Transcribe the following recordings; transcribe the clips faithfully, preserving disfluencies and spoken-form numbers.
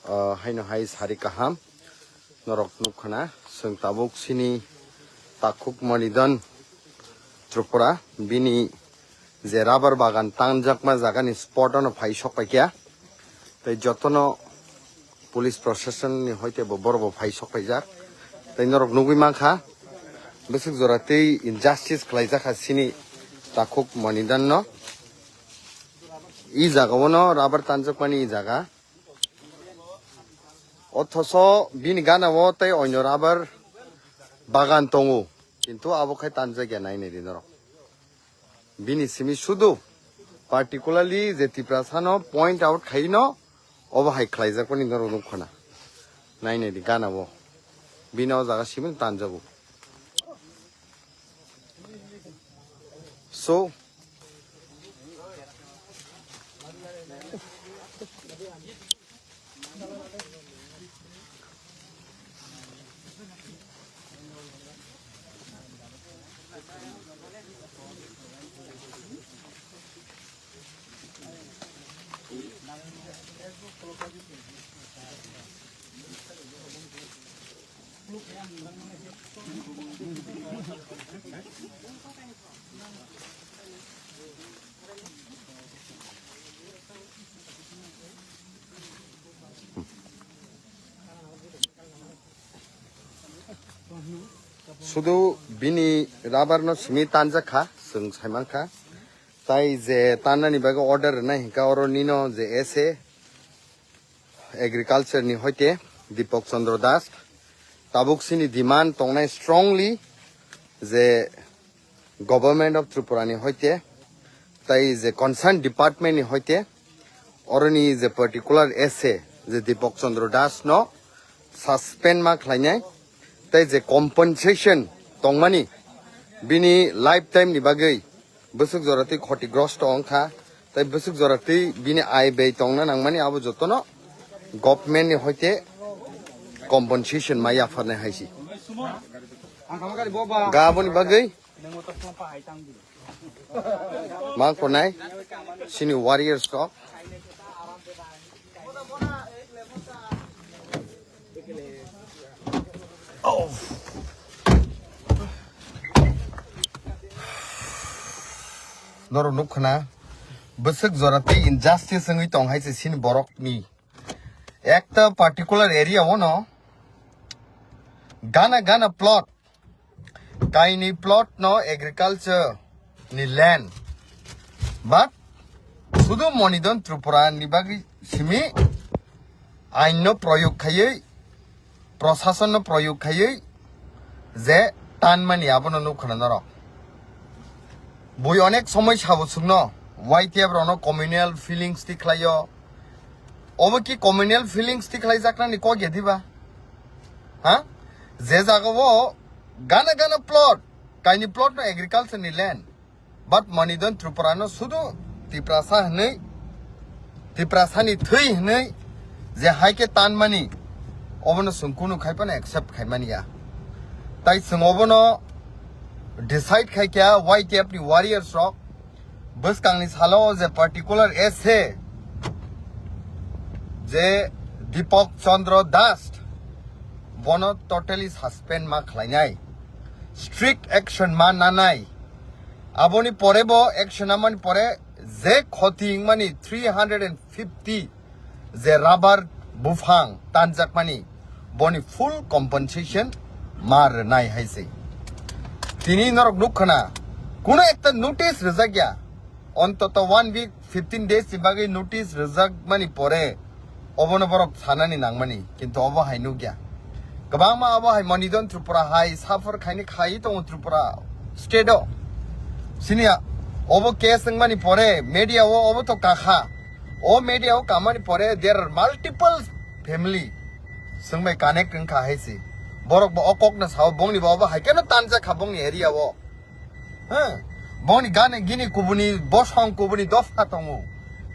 Ah, haino hai sari kaham. Norok nukkhana, chwng tabuk sini takhuk Monidhan Tripura, bini je rubber bagan tanjakma jagani spot ano phai sok paikha. Tei jotono police proshashan ni hoite bo borok bo phai sok paijak. Tei norok nugwi mankha, bwswk jora tei injustice khlaijak kha sini takhuk Monidhan no. I jaga o no rubber tanjakmani i jaga. Othoso bini gana o tei onyo rubber bagan tongo, kintu abo khai tanjakya nai nai di norok. Bini simi sudu particularly je Tiprasano point out khaino obo hai khlaijakmani norok nukkhana. Nai nai di gana o. Bini o jaga simi tanjago. So, Sudu bini rubber no simi tanjak kha, chwng saiman kha. Tai je tannani bagwi order rwnai hinkha oro nino je S A agriculture ni hoite Deepak Chandra Das. Tabuk sini demand tongnai strongly je Government of Tripura ni hoite, tai je concern department ni hoite, oroni je particular S A je Deepak Chandra Das no suspend ma khlainai, tai je compensation tongmani bini lifetime ni bagwi bwswk jora tei khotigrosto wngkha, tai bwswk jora tei bini ai bai tongna nangmani abo jotono government ni hoite compensation ma yapharnai hai si. Ga aboni bagwi Mang konai sini warriors rok. Oh. Norok nukkhana bwswk jora tei injustice wngwi tong hai se sini borok ni. Ekta particular area o no gana gana plot Kaini plot no agriculture ni land, but sudu Monidhan Tripura ni bagwi simi ain no proyog khaiwi, prosason no proyog khaiwi je tanmani abono nukkhana norok. Bui onek somoi sabo chwngno Y T F rokno communal feelings tikhlaio. Obo ki communal feelings tikhlaijaknani kok ya diba? Ha? Je jaga o gana gana plot, kaini plot no agriculture ni land. But Monidhan Tripura no sudu Tiprasa hwnwi, Tiprasa ni thwi hwnwi je hai khe tanmani, obono chwng kunu khai phano accept khaimani ya. Tai chwng obono decide khai kha Y T F ni warriors rok bwskangni salo je particular S A je Deepak Chandra Das bono totally suspend ma khlainai, strict action ma nanai. Aboni pore bo action amani pore je khoti wngmani three hundred and fifty je rubber buphang tanjakmani, boni full compensation ma rwnai hai se. Tini norok nukkhana, kuno ekta notice rwjakya, ontoto one week, fifteen days ni bagwi notice rwjakmani pore obono borok sanani nangmani, kintu obo hai nukya. Kwbangma obo hai Monidhan Tripura hai suffer khaini khai tongo Tripura state o. Sini obo case wngmani pore media o obo to kakha. O media o kamani pore there are multiple family. Swngbai connect wngkha hai se. Borok bo o kokno sao, bongni bo obo hai keno tanjak kha bongni area o. He, boni gani gini kubuni bosong kubuni dopha tongo.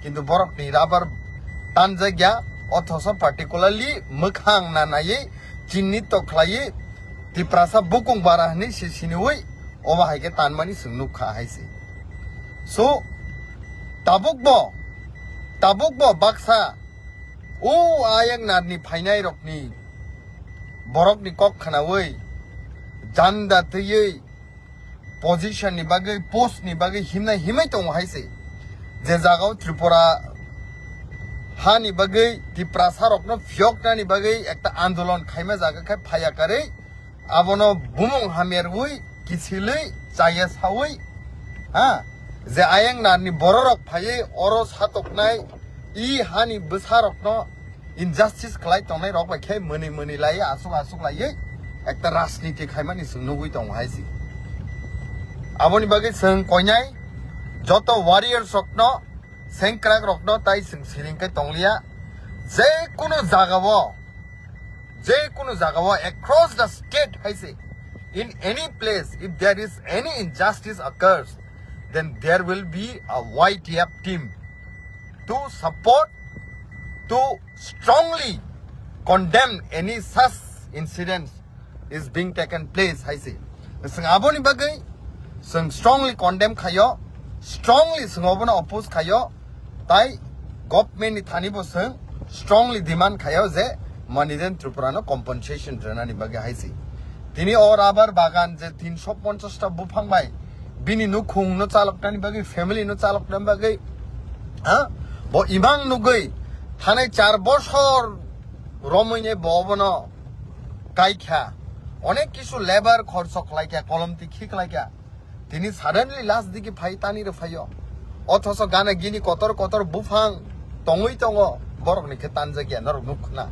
Kintu borokni rubber tanjakya, othoso particularly mwkhang na naiwi chinni to khlaiwi Tiprasa bukung bara hwnwi se siniwi obo hai khe tanmani chwng nukha hai se. So, tabuk bo, tabuk bo baksa O ayang narni phainai rokni borokni kok khnaui janda twiwi position ni bagwi, post ni bagwi himnai himwi tongo hai se. Je jagao Tripura hani bagwi, Tiprasa rokno phiyoknani bagwi ekta andolon khaima jaga khe phaiya karwi, abono bumung hamya rwi, kichilwi, chaya saui, ha, je ayang narni bororok phaiwi oro satoknai i hani bwsarokno injustice khlai tongnai rok bai khe mwnwi mwnwi lai asuk asuk laiwi ekta rajniti khaimani chwng nugwi tongo hai se. Aboni bagwi chwng koinai joto warriors rokno, sengkrak rokno tai chwng siring khe tongliya. Je kunu jagao, je kunu jagao across the state hai se, in any place, if there is any injustice occurs, then there will be a Y T F team to support, to strongly condemn any such incidents is being taken place hai se. Chwng aboni bagwi chwng strongly condemn khaio, strongly chwng obono oppose khaio, tai government ni thani bo chwng strongly demand khaio je Maniren Tripura no compensation rwnani bagwi hai se. Tini o rubber bagan je tinsho ponchash ta buphang bai bini nukhung no chaloknani bagwi, family no chaloknani bagwi, ha, bo imang nugwi thanai char bosor romwi ne bo obono kai kha, onek kisu labour khorso khlai kha, kolom tikhi khlai kha. Tini suddenly last digi phai tani rw phaio. Othoso gana gini kotor kotor buphang tongwi tongo, borok ni khe tanjak ya norok nuk khna.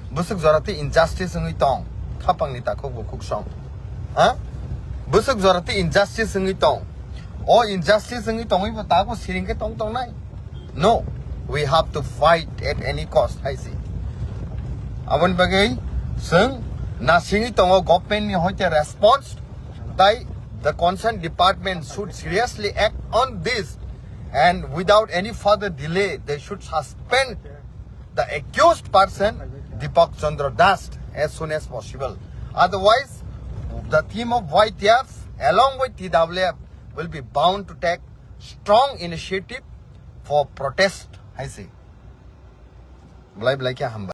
Bwswk jora tei injustice wngwi tong, khapang ni takhuk bukhuk song. Ha? Bwswk jora tei injustice wngwi tong. O injustice wngwi tongwi bo tago siring khe tong tongnai. No, we have to fight at any cost hai se. Aboni bagwi chwng nasingwi tongo government ni hoite response, tai the concerned department should seriously act on this and without any further delay they should suspend the accused person Deepak Chandra Das as soon as possible. Otherwise, the team of Y T F along with T W F will be bound to take strong initiative for protest hai se. Belai belai khe hambai.